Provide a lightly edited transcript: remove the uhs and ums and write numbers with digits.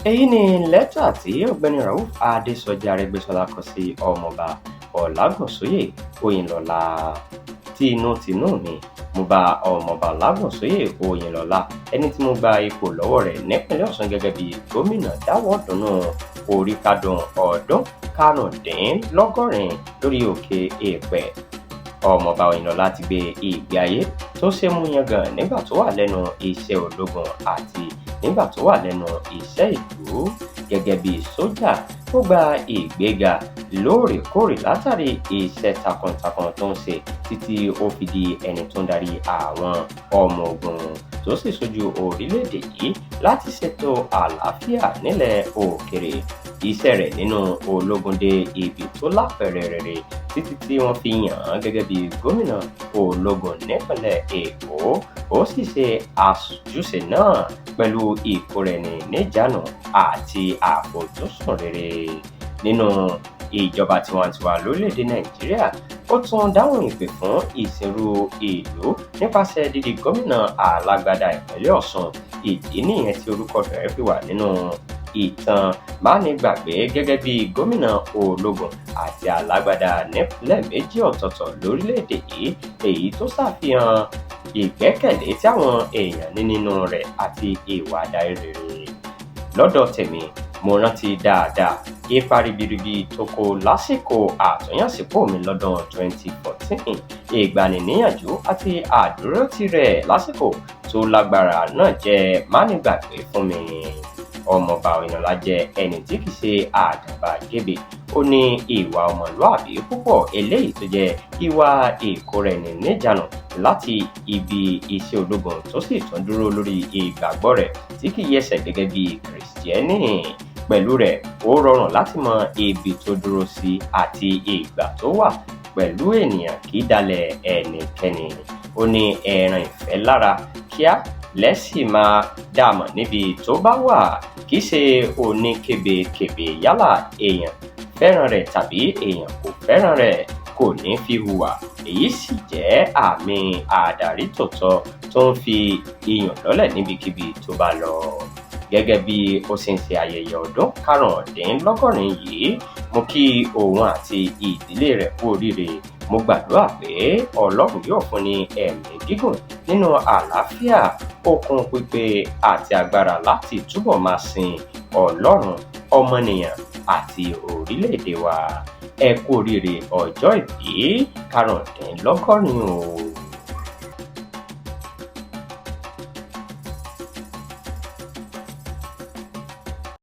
Èyí ni lẹ́tà tí Ọ̀gbẹ́ni Rauf Adésọjí Arẹ́gbẹ́ṣọlá kọ sí Ọmọọba Ọlágúnsóyè Oyinlọ́lá. Tinútinú mi, mo bá Ọmọọba Ọlágúnsóyè Oyinlọ́lá, ẹni tí mo gba ipò lọ́wọ́ rẹ̀ nípìnlẹ̀ Ọ̀ṣun gẹ́gẹ́ bí gómìnà, dáwọ́ dùnnú oríkádún ọdún 85 lórí òkè èèpẹ̀. Ọmọọba Oyinlọ́lá ti gbé ìgbé ayé tó ṣe mú yangàn nígbà tó wà lẹ́nu iṣẹ́ ológun àti nígbà tó wà lẹ́nu iṣẹ́ ìlú. Gẹ́gẹ́ bí sójà, ó gba ìgbéga lóòrèkóòrè látàrí iṣẹ́ takuntakun tó ń ṣe títí ó fi di ẹni tó ń darí àwọn ọmọ ogun, tó sì ṣojú orílẹ̀-èdè yìí láti ṣètò àlàáfíà nílẹ̀ òkèèrè. Iṣẹ́ rẹ̀ nínú ológun dé ibi tó lápẹẹrẹ rere títí tí wọ́n fi yàn án gẹ́gẹ́ bí gómìnà ológun nípìnlẹ̀ Èkó. Ó sì ṣe àjúṣe náà pẹ̀lú ìkóraẹni níjàánu àti àfojúsùn rere. Nínú ìjọba tiwantiwa lórílẹ̀-èdè Nàìjíríà, ó tún dáhùn ìpè fún ìsìnrú ìlú nípasẹ̀ dídi gómìnà alágbádá ìpínlẹ̀ Ọ̀ṣun. Ìdí nìyẹn tí orúkọ rẹ̀ fi wà nínú ìtàn mánigbàgbé gẹ́gẹ́ bí gómìnà ológun àti alágbádá nípìnlẹ̀ méjì ọ̀tọ̀ọ̀tọ̀ lórílẹ̀-èdè yìí, èyí tó ṣàfihàn ìgbẹ́kẹ̀lé tí àwọn èèyàn ní nínú rẹ̀ àti ìwà adarí rere. Lọ́dọ̀ tèmi, mo rántí dáadáa ipa ribiribi tó kó lásìkò àtúnyànsípò mi lọ́dún 2014. Ìgbaniníyànjú àti àdúrótì rẹ̀ lásìkò tó lágbára náà jẹ́ mánigbàgbé fún mi. Ọmọọba Oyinlọ́lá jẹ́ ẹni tí kìí ṣe àgàbàgebè. Ó ní ìwà ọmọlúàbí púpọ̀, eléyìí tó jẹ́ ìwà ìkóraẹni níjàánu láti ibi iṣẹ́ ológun, tó sì tún dúró lórí ìgbàgbọ́ rẹ̀ tí kìí yẹsẹ̀ gẹ́gẹ́ bí Kìrìsìtẹ́nì. Pẹ̀lú rẹ̀, ó rọrùn láti mọ ibi tó dúró sí àti ìgbà tó wà pẹ̀lú ènìyàn, kì í dalẹ̀ ẹnikẹ́ni. Ó ní ẹran ìfẹ́ lára, kíá lẹ́sì máa dá a mọ̀ níbi tó bá wà. Kì í ṣe oníkebèkebè, yálà èèyàn fẹ́ràn rẹ̀ tàbí èèyàn kò fẹ́ràn rẹ̀, kò ní fi hùwà. Èyí sì jẹ́ àmì àdarí tòótọ́ tó ń fi iyùn lọ́lẹ̀ níbikíbi tó bá lọ. Gẹ́gẹ́ bí ó ṣe ń ṣe ayẹyẹ ọdún 85 yìí, mo kí òun àti ìdílé rẹ̀ kú oríire. Mo gbàdúrà pé Ọlọ́run yóò fún ní ẹ̀mí gígùn nínú àlàáfíà, okun pípé àti agbára láti túbọ̀ máa sin Ọlọ́run, ọmọnìyàn àti orílẹ̀-èdè wa. Ẹ kú oríire ọjọ́ ìbí 85 o.